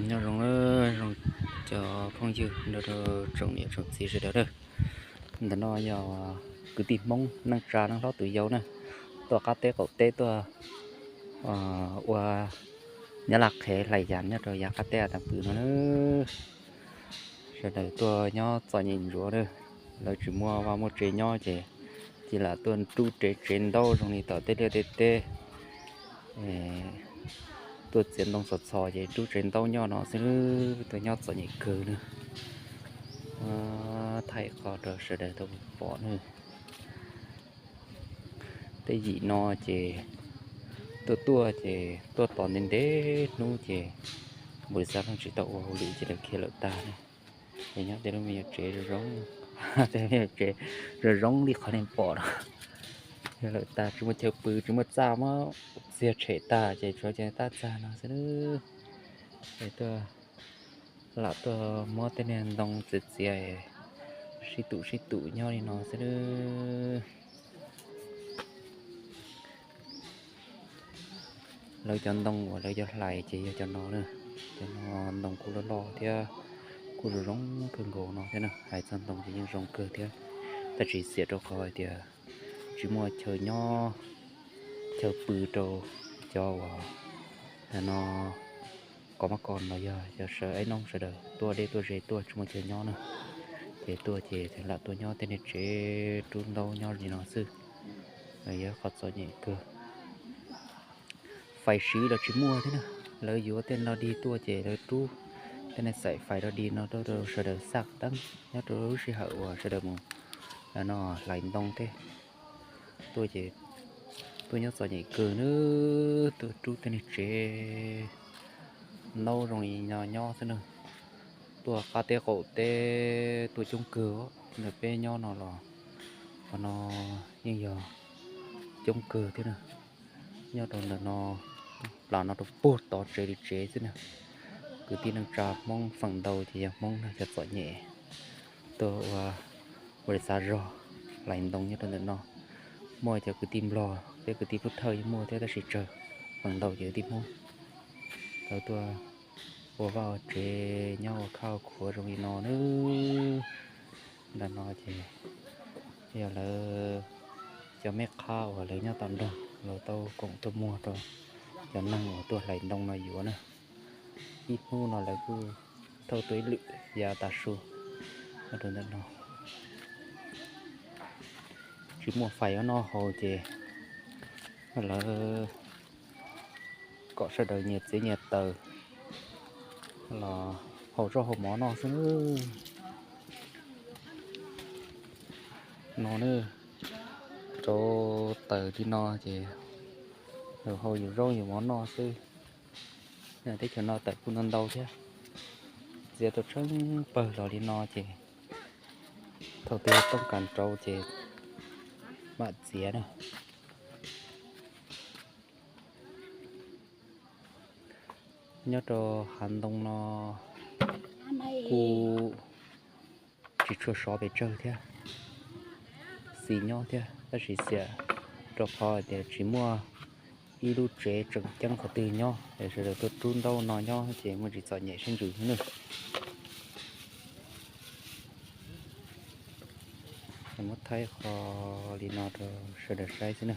Nyob zoo, zoo cov phooj ywg nrog rau tsoom niam tsoom txiv sawv daws na. Ntawm no yog kwv tij Hmoob neej tsa neej hlob tus yau na, tuaj qab teb qaum teb tuaj ua nyab laj qhev hlais yas nyob rau yav qab teb tag pw no na. Sawv daws tuaj nyob txom nyem ntsuav na, lawv tsis muaj vaj muaj tsev nyob ces cia lam tuaj rub tsev tsev ntaub zoo li tom tej liaj tej teb, tuaj txiav ntoo txhos txhos ces rub tsev ntaub nyob no xwb, tuaj nyob txom nyem kawg na. Thaij qhov rau sawv daws tau pom na. Tej yim no ces tuaj tuaj ces tuaj tos ntev ntev hnub ces npau li xav leej tsis tau ua hauj lwm ces lawv khiav lawm tag na. Ces nyob tej lub me nyuam tsev zoo zoo, tej me nyuam tsev zoo zoo li qhov nej pom no. Khiav lawm tag, tsis muaj chaw pw, tsis muaj txaj, muab txiag tshem tag ces tsuav cov tab txag no xwb. Es tuaj, lam tuaj muab tej niag ntoo txiav txiav sib tum sib tum nyob li no xwb. Lawv cov ntoo uas lawv cov hlais ces yog cov no na. Cov no ntoo kuj loj loj thiab kuj zoo zoo kawg nkaus no thiab na. Hais txog ntoo ces yeej zoo kawg thiab, tab sis xiam rau qhov hais tias tsis muaj chaw nyob, chaw pw rau cov uas no, kos mab kos los yog cov sawv aib noob sawv daws tuaj deb tuaj ze tuaj tsis muaj chaw nyob na. Ces tuaj ces lam tuaj nyob tej niag tsev rub ntaub nyob li no xwb. Yog qhov txom nyem kawg. Fais siv los tsis muaj thiab na. Lawv yuav tej no dig tuaj ces lawv rub tej niag xaim fais rau dig no rau sawv daws xaj teeb nyob rau lub sij hawm uas sawv daws mus no hlais ntoo tej. Tuaj ces tuaj nyob txom nyem kawg na, tuaj rub tej niag tsev ntaub zoo li no nyob xwb na. Tuaj qab teb qaum teb tuaj coob kawg, ntawm peb nyob no los qhov no yeej yog coob kawg thiab na. Nyob rau ntawm no, plas no rau puag tod tsev li tsev xwb na. Kwv tij neej tsa Hmoob feem ntau ces yog Hmoob na cov txom nyem tuaj ua, ua li xav zog hlais ntoo nyob rau ntawm no. Muaj cov kwv tij Nplog thiab kwv tij Pub Thawj yeej muaj thiab tab sis tsawg, feem ntau ces kwv tij Hmoob. Lawv tuaj ua vaj ua tsev nyob ua khab ua khuav zoo li no na. Ntawm no ces yog lawv cov meb qhab uas lawv nyob tom nroog los tau koom tuaj muag rau cov neeg uas tuaj hlais ntoo no yuav na. Ib hnub no lawv kuj thauj tuaj ib lwm yav tav su nyob rau ntawm no. Tsis muaj fais ob noj haus ces lawv kom sawv daws nyias txiav nyias taws los haus zaub haus mov noj xwb. No na, rau taws li no ces yus haus yus zaub yus mov noj xwb. Teb chaws no taws kuj ntau ntau thiab, txiav tau tsheej pawg los li no ces thaum twg toob kas rau ces mam txiav na. Nyob rau hav ntoo no kuj tsis tshua sov pes tsawg thiab, xis nyob thiab tab sis xiam rau qhov hais tias tsis muaj ib lub tsev tseem ceeb qhov twg nyob es sawv daws tuaj rub ntaub no nyob ces muaj tsis txom nyem siab ntsws xwb na. Muab thaij qho li no rau sawv daws saib xwb na.